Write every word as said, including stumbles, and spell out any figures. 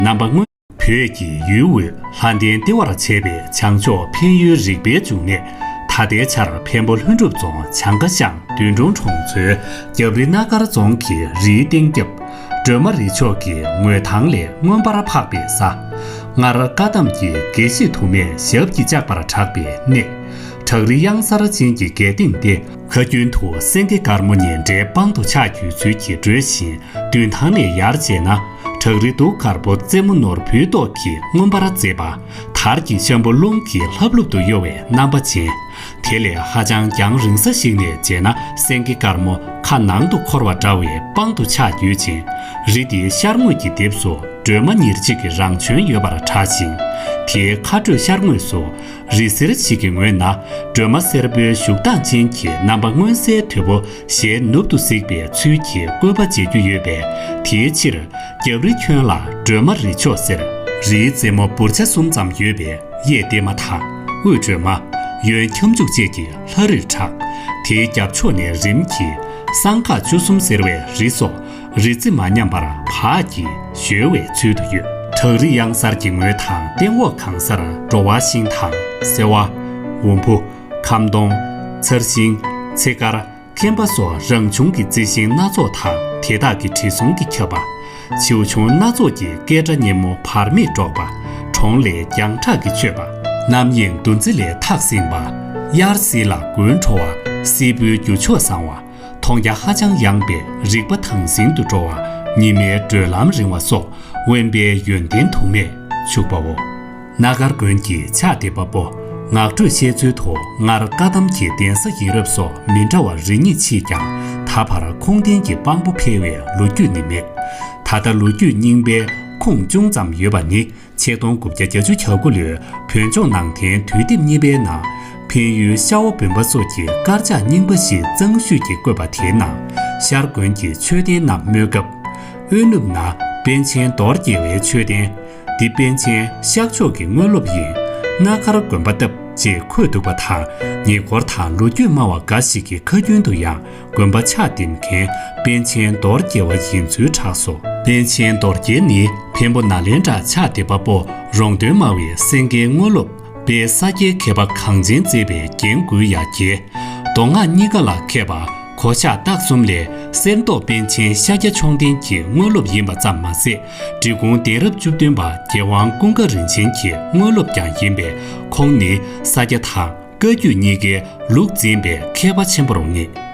རྣམ་པ་སྔོན། བོད་ཀྱི་ཡུལ་དབུས་ལྷ་ལྡན་ལྟེ་བར་བྱས་པའི་བྱང་ཕྱོགས་འཕན་ཡུལ་རིག་པའི་འབྱུང་གནས། ད་ལྟའི་ཆར་འཕན་པོ་ལྷུན་གྲུབ་རྫོང་བྱང་ཁ་ཤང་བདུན་གྲོང་གྲོང་ཚོའི་རྒྱབ་རི་སྣ་དཀར་རྫོང་གི་རིའི་སྟེང་རྒྱབ། སྒྲོལ་མ་རི་མཆོག་གི་ངོས་ཐང་ལས་མངོན་པར་འཕགས་པའི་ས། སྔར་བཀའ་གདམས་ཀྱི་དགེ་བཤེས་དུ་མས་ཞབས་ཀྱིས་བཅགས་པར་གྲགས་པའི་གནས། བྲག་རི་གཡང་གཟར་ཅན་གྱི་རྒྱལ་སྟེང་སྟེ། ཁ་རྒྱུན་དུ་སེང་གེ་དཀར་མོ་ཉེ་འབྲེལ་པང་དུ་ཕྱག་འགྱུར་ཚུལ་གྱིས་བགྲོད་བཞིན་མདུན་ཐང་ནས་ཡར་མཇལ་ན། བྲག་རི་གདུགས་དཀར་པོ་རྩེ་མོ་ནོར་བུའི་ཏོག་གིས་མངོན་པར་མཛེས་པ། དར་གྱི་ཤམ་བུ་རླུང་གིས་ལྷབ་ལྷུབ་ཏུ་གཡོ་བའི་རྣམ་པ་ཅན། དེ་ལས་ཧ་ཅང་རྒྱང་རིང་ས་ཞིག་ནས་མཇལ་ན་སེང་གེ་དཀར་མོ་ཁ་ནང་དུ་འཁོར་བ་འདྲ་བའི་པང་དུ་ཕྱག་འགྱུར་ཅིང་། རི་དེའི་ཤར་ངོས་ཀྱི་ལྡེབས་སུ་སྒྲོལ་མ་ཉེར་གཅིག་གི་རང་བྱོན་ཡོད་པར་གྲགས་ཤིང་། དེའི་ཁ་སྤྲོད་ཤར་ངོས་སུ་རི་གསེར་ཞིག་གི་ངོས་ན་སྒྲོལ་མ་སེར་པོའི་བཞུགས་སྟངས་ཅན་གྱི་རྣམ་པ་མངོན་གསལ་དོད་པོ་ཞལ་ནུབ་ཏུ་གཟིགས་པའི་ཚུལ་གྱིས་བཀོད་པ་མཇལ་རྒྱུ་ཡོད་པས། དེའི་ཕྱིར་རྒྱབ་རི་ཁྱོན་ལ་སྒྲོལ་མ་རི་མཆོག་ཟེར། རིའི་རྩེ་མོ་འབུར་ཆ་གསུམ་ཙམ་ཡོད་པའི་གཡས་ལྟེ་མ་དང་། དབུས་སྒྲོལ་མ། གཡོན་ཁྱབ་འཇུག་བཅས་ཀྱི་ལྷ་རིར་གྲགས། དེའི་རྒྱབ་ཕྱོགས་ནས་རིམ་གྱིས་གསང་སྔགས་བཅུ་གསུམ་ཟེར་བའི་རི་སོགས་རི་རྩེ་མ་ཉམས་པར་བག་གིས་གཞོལ་བའི་ཚུལ་དུ་ཡོད། བྲག་རི་གཡང་གཟར་གྱི་ངོས་དང་སྟེང་འོག་གང་སར་འགྲོ་བ་ཤིང་དང་སེ་བ། འོམ་བུ། ཁམ་སྡོང་། ཚར་ཤིང་། ཚེ་དཀར། ཁེམ་པ་སོགས་རང་བྱུང་གི་རྩི་ཤིང་སྣ་ཚོགས་དང་དེ་དག་གི་དྲི་བསུང་གིས་ཁྱབ་པ། བྱིའུ་ཆུང་སྣ་ཚོགས་ཀྱི་སྐད་སྒྲ་སྙན་མོ་བར་མེད་སྒྲོག་པ། གྲོང་ལས་རྒྱང་གྲགས་ཀྱིས་མཆོད་པ། རྣམ་གཡེང་འདུ་འཛི་ལས་ཐག་བསྲིངས་པ། དབྱར་བསིལ་ལ་དགུན་དྲོ་བ། བསིལ་པོའི་རྒྱུ་ཕྱོགས་བཟང་བ། མཐོང་རྒྱ་ཧ་ཅང་ཡངས་པས་རིག་པ་དྭངས་འཛིན་དུ་འགྲོ་བ། ཉི་མའི་བགྲོད་ལམ་རིང་བ་སོགས་དབེན་པའི་ཡོན་ཏན་དུ་མས་ཕྱུག་པའོ། སྣ་དཀར་དགོན་གྱི་ཕྱག་འདེབས་པ་པོ་ངག་སྒྲོས་བཤད་ཚུལ་དུ་སྔར་བཀའ་གདམས་ཀྱི་གདན་ས་ཡིན་རབས་སོགས་མི་འདྲ་བ་རེ་གཉིས་མཆིས་ཀྱང་ད་བར་ཁུངས་ལྡན་གྱི་དཔང་པོ་འཕེལ་བའི་ལོ་རྒྱུས་ནི་མེད། ད་ལྟ་ལོ་རྒྱུས་རྙིང་པའི་ཁུངས་ཅུང་ཙམ་ཡོད་པ་ནི་ཆིག་སྟོང་དགུ་བརྒྱ་བརྒྱད་ཅུ་གྱ་དགུ་ལོའི་བོད་ལྗོངས་ནང་བསྟན་དུས་དེབ་གཉིས་པའི་ནང་འཕན་ཡུལ་ཤ་བོ་བོན་པ་སོགས་ཀྱི་དཀར་ཆག་རྙིང་པ་ཞིག་གཙང་ཤུས་ཀྱིས་བཀོད་པ་དེའི་ནང་ཤར་དགོན་གྱི་མཆོད་རྟེན་རྣམས་སྨོས་སྐབས། དབུས་ནུབ་ན་པཎ་ཆེན་རྡོར་རྒྱལ་བའི་མཆོད་རྟེན། འདི་པཎ་ཆེན་ཤར་ཕྱོགས་ཀྱི་དངོས་སློབ་ཡིན། སྣ་དཀར་དགོན་པ་བཏབ་ཅེས་འཁོད་འདུག་པ་དང་། ཉེ་འཁོར་དང་ལོ་རྒྱུས་སྨྲ་བ་འགའ་ཞིག་གི་ཁ་རྒྱུན་དུ་ཡང་དགོན་པ་ཕྱག་འདེབས་མཁན་པཎ་ཆེན་རྡོར་རྒྱལ་བ་ཡིན་ཚུལ་གྲགས་སོ། པཎ་ཆེན་རྡོར་རྒྱལ་ནི་འཕན་པོ་ནཱ་ལེནྡྲ་ཕྱག་འདེབས་པ་པོ་རོང་སྟོན་སྨྲ་བའི་སེང་གེའི་དངོས་སློབ། དཔལ་ས་སྐྱའི་མཁས་པ་གངས་ཅན་མཛེས་པའི་རྒྱན་དགུའི་ཡ་གྱལ། མདོ་སྔགས་གཉིས་ཀ་ལ་མཁས་པ་གོ་ཤཱཀ་སྟག་གསུམ་ལས་གསེར་མདོག་པཎ་ཆེན་ཤཱཀྱ་མཆོག་ལྡན་གྱི་དངོས་སློབ་ཡིན་པ་ཙམ་མ་ཟད། འབྲི་གུང་གདན་རབས་བཅུ་བདུན་པ་རྒྱལ་དབང་ཀུན་དགའ་རིན་ཆེན་གྱི་དངོས་སློབ་ཀྱང་ཡིན་པས། ཁོང་ནི་ས་སྐྱ་དང་བཀའ་བརྒྱུད་གཉིས་ཀའི་ལུགས་འཛིན་པའི་མཁས་པ་ཆེན་པོར་ངེས།